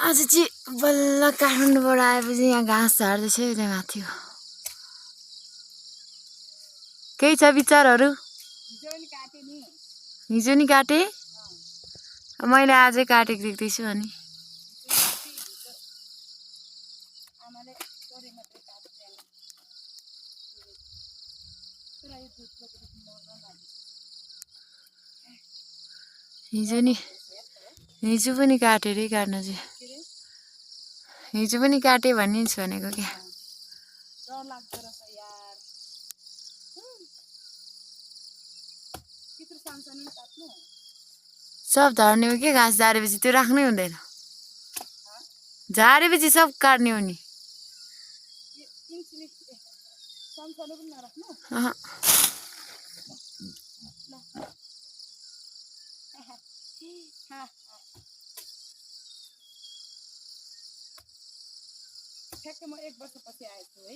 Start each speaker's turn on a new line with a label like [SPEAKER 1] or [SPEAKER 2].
[SPEAKER 1] आज चाहिँ बल्ल काठमाडौँबाट आएपछि यहाँ घाँस झार्दैछ त्यहाँ माथि केही छ विचारहरू हिजो नि काटे मैले आजै काटेको देख्दैछु अनि हिजो पनि काटेरै काट्न चाहिँ हिजो पनि काटे भन्ने भनेको क्या सब झार्ने हो के घाँस झारेपछि त्यो राख्नै हुँदैन झारेपछि सब काट्ने हो नि
[SPEAKER 2] ठ्याक्कै म 1 वर्षपछि आएको छु है